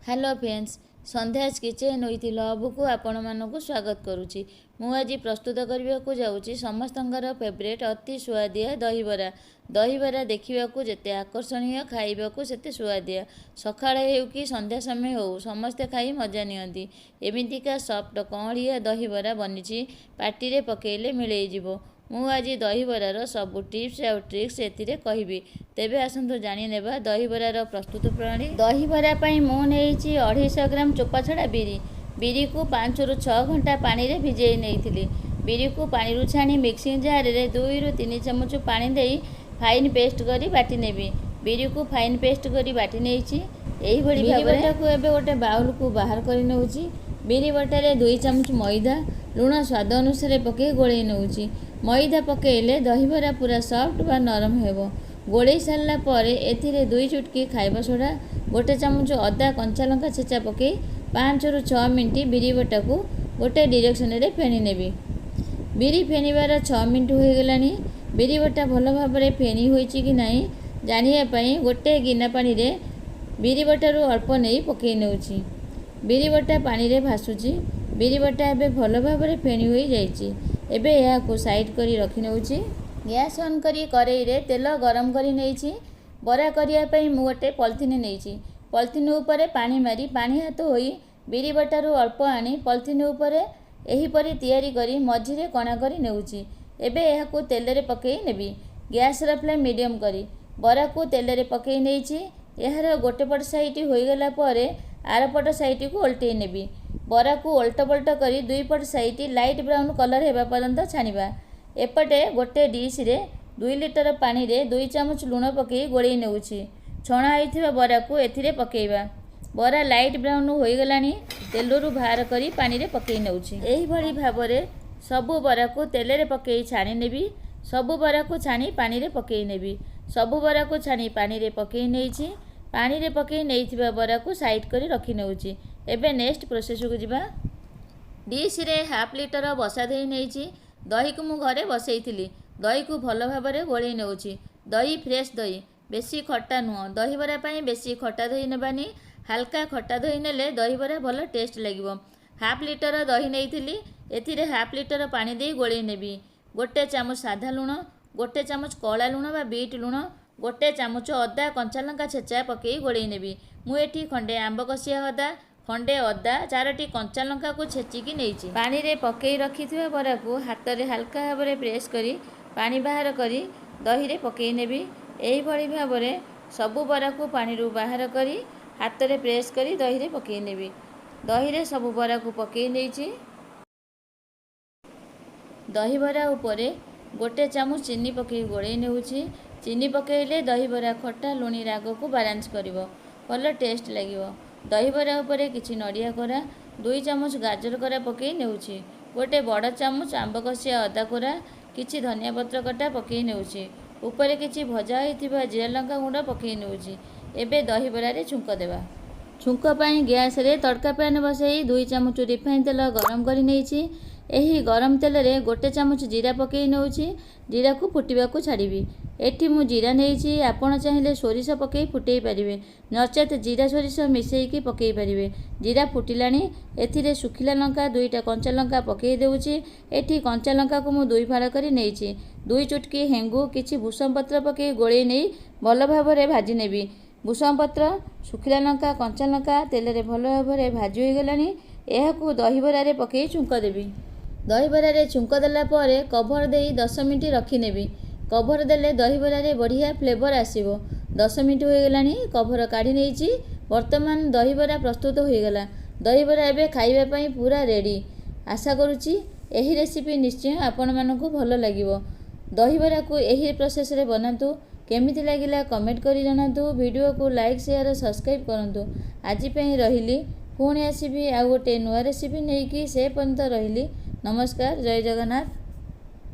Hello friends, Sandhya's kitchen with ଲଭ୍କୁ ଆପଣମାନଙ୍କୁ ସ୍ୱାଗତ କରୁଛି। ମୁଁ ଆଜି ପ୍ରସ୍ତୁତ କରିବାକୁ ଯାଉଛି ସମସ୍ତଙ୍କର ଫେଭରେଟ୍ ଅତି ସୁଆଦିଆ ଦହିବରା। ଦହିବରା ଦେଖିବାକୁ ଯେତେ ଆକର୍ଷଣୀୟ, ଖାଇବାକୁ ସେତେ ସୁଆଦିଆ। ସକାଳ ହେଉ କି ସନ୍ଧ୍ୟା ସମୟ ହେଉ, ସମସ୍ତେ ଖାଇ ମଜା ନିଅନ୍ତି। ଏମିତିକା ସଫ୍ଟ କଅଁଳିଆ ଦହିବରା ବନିଛି, ପାଟିରେ ପକାଇଲେ ମିଳେଇଯିବ। ମୁଁ ଆଜି ଦହିବରାର ସବୁ ଟିପ୍ସ ଆଉ ଟ୍ରିକ୍ସ ଏଥିରେ କହିବି। ତେବେ ଆସନ୍ତୁ ଜାଣିନେବା ଦହିବରାର ପ୍ରସ୍ତୁତ ପ୍ରଣାଳୀ। ଦହିବରା ପାଇଁ ମୁଁ ନେଇଛି 250 ଗ୍ରାମ ଚୋପା ଛଡ଼ା ବିରି। ବିରିକୁ 5ରୁ 6 ଘଣ୍ଟା ପାଣିରେ ଭିଜେଇ ନେଇଥିଲି। ବିରିକୁ ପାଣିରୁ ଛାଣି ମିକ୍ସିଂ ଜାରରେ 2ରୁ 3 ଚାମଚ ପାଣି ଦେଇ ଫାଇନ୍ ପେଷ୍ଟ କରି ବାଟି ନେବି। ବିରିକୁ ଫାଇନ୍ ପେଷ୍ଟ କରି ବାଟି ନେଇଛି ଏଇଭଳି ବିରି ଭାବରେ। ବଟାକୁ ଏବେ ଗୋଟେ ବାଉଲକୁ ବାହାର କରି ନେଉଛି। ବିରି ବଟାରେ 2 ଚାମଚ ମଇଦା, ଲୁଣ ସ୍ୱାଦ ଅନୁସାରେ ପକାଇ ଗୋଳେଇ ନେଉଛି। ମଇଦା ପକାଇଲେ ଦହିବରା ପୁରା ସଫ୍ଟ ବା ନରମ ହେବ। ଗୋଳେଇ ସାରିଲା ପରେ ଏଥିରେ 2 ଚୁଟକି ଖାଇବା ସୋଡ଼ା, 1 ଚାମଚ ଅଦା କଞ୍ଚା ଲଙ୍କା ଛେଚା ପକାଇ 5ରୁ 6 ମିନିଟ୍ ବିରି ବଟାକୁ ଗୋଟେ ଡିରେକ୍ସନରେ ଫେଣି ନେବି। ବିରି ଫେଣିବାର 6 ମିନିଟ୍ ହୋଇଗଲାଣି। ବିରି ବଟା ଭଲ ଭାବରେ ଫେଣି ହୋଇଛି କି ନାହିଁ ଜାଣିବା ପାଇଁ ଗୋଟେ ଗିନା ପାଣିରେ ବିରି ବଟାରୁ ଅଳ୍ପ ନେଇ ପକାଇ ନେଉଛି। ବିରି ବଟା ପାଣିରେ ଭାସୁଛି। ବିରି ବଟା ଏବେ ଭଲ ଭାବରେ ଫେଣି ହୋଇଯାଇଛି। ଏବେ ଏହାକୁ ସାଇଡ଼୍ କରି ରଖି ନେଉଛି। ଗ୍ୟାସ୍ ଅନ୍ କରି କରେଇରେ ତେଲ ଗରମ କରି ନେଇଛି। ବରା କରିବା ପାଇଁ ମୁଁ ଗୋଟେ ପଲିଥିନ୍ ନେଇଛି। ପଲିଥିନ୍ ଉପରେ ପାଣି ମାରି, ପାଣି ହାତ ହୋଇ ବିରି ବଟାରୁ ଅଳ୍ପ ଆଣି ପଲିଥିନ୍ ଉପରେ ଏହିପରି ତିଆରି କରି ମଝିରେ କଣା କରି ନେଉଛି। ଏବେ ଏହାକୁ ତେଲରେ ପକାଇ ନେବି। ଗ୍ୟାସ୍ର ଫ୍ଲେମ୍ ମିଡ଼ିୟମ୍ କରି ବରାକୁ ତେଲରେ ପକାଇ ନେଇଛି। ଏହାର ଗୋଟେ ପଟ ସାଇଟ୍ ହୋଇଗଲା ପରେ ଆରପଟ ସାଇଟ୍କୁ ଓଲଟେଇ ନେବି। ବରାକୁ ଓଲଟ ପଲଟ କରି ଦୁଇ ପଟ ସାଇଟ୍ ଲାଇଟ୍ ବ୍ରାଉନ୍ କଲର୍ ହେବା ପର୍ଯ୍ୟନ୍ତ ଛାଣିବା। ଏପଟେ ଗୋଟେ ଡିସ୍ରେ 2 ଲିଟର ପାଣିରେ 2 ଚାମଚ ଲୁଣ ପକାଇ ଗୋଳେଇ ନେଉଛି। ଛଣା ହୋଇଥିବା ବରାକୁ ଏଥିରେ ପକାଇବା। ବରା ଲାଇଟ୍ ବ୍ରାଉନ୍ ହୋଇଗଲାଣି। ତେଲରୁ ବାହାର କରି ପାଣିରେ ପକାଇ ନେଉଛି। ଏହିଭଳି ଭାବରେ ସବୁ ବରାକୁ ତେଲରେ ପକାଇ ଛାଣି ନେବି। ସବୁ ବରାକୁ ଛାଣି ପାଣିରେ ପକାଇ ନେବି। ସବୁ ବରାକୁ ଛାଣି ପାଣିରେ ପକାଇ ନେଇଛି। ପାଣିରେ ପକାଇ ନେଇଥିବା ବରାକୁ ସାଇଡ଼୍ କରି ରଖି ନେଉଛି। ଏବେ ନେକ୍ସଟ ପ୍ରୋସେସକୁ ଯିବା। ଡିସ୍ରେ ହାଫ୍ ଲିଟର ବସା ଦହି ନେଇଛି। ଦହିକୁ ମୁଁ ଘରେ ବସେଇଥିଲି। ଦହିକୁ ଭଲ ଭାବରେ ଗୋଳେଇ ନେଉଛି। ଦହି ଫ୍ରେଶ୍ ଦହି, ବେଶୀ ଖଟା ନୁହଁ। ଦହିବରା ପାଇଁ ବେଶୀ ଖଟା ଦହି ନେବାନି। ହାଲକା ଖଟା ଦହି ନେଲେ ଦହିବରା ଭଲ ଟେଷ୍ଟ ଲାଗିବ। ହାଫ୍ ଲିଟର ଦହି ନେଇଥିଲି। ଏଥିରେ ହାଫ୍ ଲିଟର ପାଣି ଦେଇ ଗୋଳେଇ ନେବି। 1 ଚାମଚ ସାଧା ଲୁଣ, 1 ଚାମଚ କଳା ଲୁଣ ବା ବିଟ୍ ଲୁଣ, 1 ଚାମଚ ଅଦା କଞ୍ଚା ଲଙ୍କା ଛେଚା ପକାଇ ଗୋଳେଇ ନେବି। ମୁଁ ଏଠି ଖଣ୍ଡେ ଆମ୍ବ କଷିଆ ଅଦା, ଖଣ୍ଡେ ଅଦା, ଚାରୋଟି କଞ୍ଚା ଲଙ୍କାକୁ ଛେଚିକି ନେଇଛି। ପାଣିରେ ପକାଇ ରଖିଥିବା ବରାକୁ ହାତରେ ହାଲକା ଭାବରେ ପ୍ରେସ୍ କରି ପାଣି ବାହାର କରି ଦହିରେ ପକାଇ ନେବି। ଏହିଭଳି ଭାବରେ ସବୁ ବରାକୁ ପାଣିରୁ ବାହାର କରି ହାତରେ ପ୍ରେସ୍ କରି ଦହିରେ ପକାଇ ନେବି। ଦହିରେ ସବୁ ବରାକୁ ପକାଇ ନେଇଛି। ଦହିବରା ଉପରେ 1 ଚାମଚ ଚିନି ପକାଇ ଗୋଳେଇ ନେଉଛି। ଚିନି ପକାଇଲେ ଦହିବରା ଖଟା, ଲୁଣି, ରାଗକୁ ବାଲାନ୍ସ କରିବ, ଭଲ ଟେଷ୍ଟ ଲାଗିବ। ଦହିବରା ଉପରେ କିଛି ନଡ଼ିଆ କୋରା, 2 ଚାମଚ ଗାଜର କୋରା ପକାଇ ନେଉଛି। ଗୋଟେ ବଡ଼ ଚାମଚ ଆମ୍ବ କଷିଆ ଅଦା କୋରା, କିଛି ଧନିଆ ପତ୍ର କଟା ପକାଇ ନେଉଛି। ଉପରେ କିଛି ଭଜା ହୋଇଥିବା ଜିରା ଲଙ୍କା ଗୁଣ୍ଡ ପକାଇ ନେଉଛି। ଏବେ ଦହିବରାରେ ଛୁଙ୍କ ଦେବା। ଛୁଙ୍କ ପାଇଁ ଗ୍ୟାସ୍ରେ ତଡ଼କା ପ୍ୟାନ୍ ବସାଇ 2 ଚାମଚ ରିଫାଇନ୍ ତେଲ ଗରମ କରି ନେଇଛି। ଏହି ଗରମ ତେଲରେ 1 ଚାମଚ ଜିରା ପକାଇ ନେଉଛି। ଜିରାକୁ ଫୁଟିବାକୁ ଛାଡ଼ିବି। ଏଠି ମୁଁ ଜିରା ନେଇଛି, ଆପଣ ଚାହିଁଲେ ସୋରିଷ ପକାଇ ଫୁଟାଇ ପାରିବେ, ନଚେତ୍ ଜିରା ସୋରିଷ ମିଶାଇକି ପକାଇ ପାରିବେ। ଜିରା ଫୁଟିଲାଣି। ଏଥିରେ ଶୁଖିଲା ଲଙ୍କା, ଦୁଇଟା କଞ୍ଚା ଲଙ୍କା ପକାଇ ଦେଉଛି। ଏଠି କଞ୍ଚା ଲଙ୍କାକୁ ମୁଁ ଦୁଇ ଫାଳ କରି ନେଇଛି। 2 ଚୁଟକି ହେଙ୍ଗୁ, କିଛି ଭୃସଙ୍ଗ ପତ୍ର ପକାଇ ଗୋଳେଇ ନେଇ ଭଲ ଭାବରେ ଭାଜି ନେବି। ଭୃସଙ୍ଗ ପତ୍ର, ଶୁଖିଲା ଲଙ୍କା, କଞ୍ଚା ଲଙ୍କା ତେଲରେ ଭଲ ଭାବରେ ଭାଜି ହୋଇଗଲାଣି। ଏହାକୁ ଦହିବରାରେ ପକାଇ ଛୁଙ୍କ ଦେବି। ଦହିବରାରେ ଛୁଙ୍କ ଦେଲା ପରେ କଭର ଦେଇ 10 ମିନିଟ୍ ରଖିନେବି। କଭର ଦେଲେ ଦହିବରାରେ ବଢ଼ିଆ ଫ୍ଲେଭର ଆସିବ। 10 ମିନିଟ୍ ହୋଇଗଲାଣି, କଭର କାଢ଼ି ନେଇଛି। ବର୍ତ୍ତମାନ ଦହିବରା ପ୍ରସ୍ତୁତ ହୋଇଗଲା। ଦହିବରା ଏବେ ଖାଇବା ପାଇଁ ପୁରା ରେଡ଼ି। ଆଶା କରୁଛି ଏହି ରେସିପି ନିଶ୍ଚୟ ଆପଣମାନଙ୍କୁ ଭଲ ଲାଗିବ। ଦହିବରାକୁ ଏହି ପ୍ରୋସେସରେ ବନାନ୍ତୁ। କେମିତି ଲାଗିଲା କମେଣ୍ଟ କରି ଜଣାନ୍ତୁ। ଭିଡ଼ିଓକୁ ଲାଇକ୍, ସେୟାର, ସବସ୍କ୍ରାଇବ୍ କରନ୍ତୁ। ଆଜି ପାଇଁ ରହିଲି। ପୁଣି ଆସିବି ଆଉ ଗୋଟେ ନୂଆ ରେସିପି ନେଇକି। ସେ ପର୍ଯ୍ୟନ୍ତ ରହିଲି। ନମସ୍କାର, ଜୟ ଜଗନ୍ନାଥ।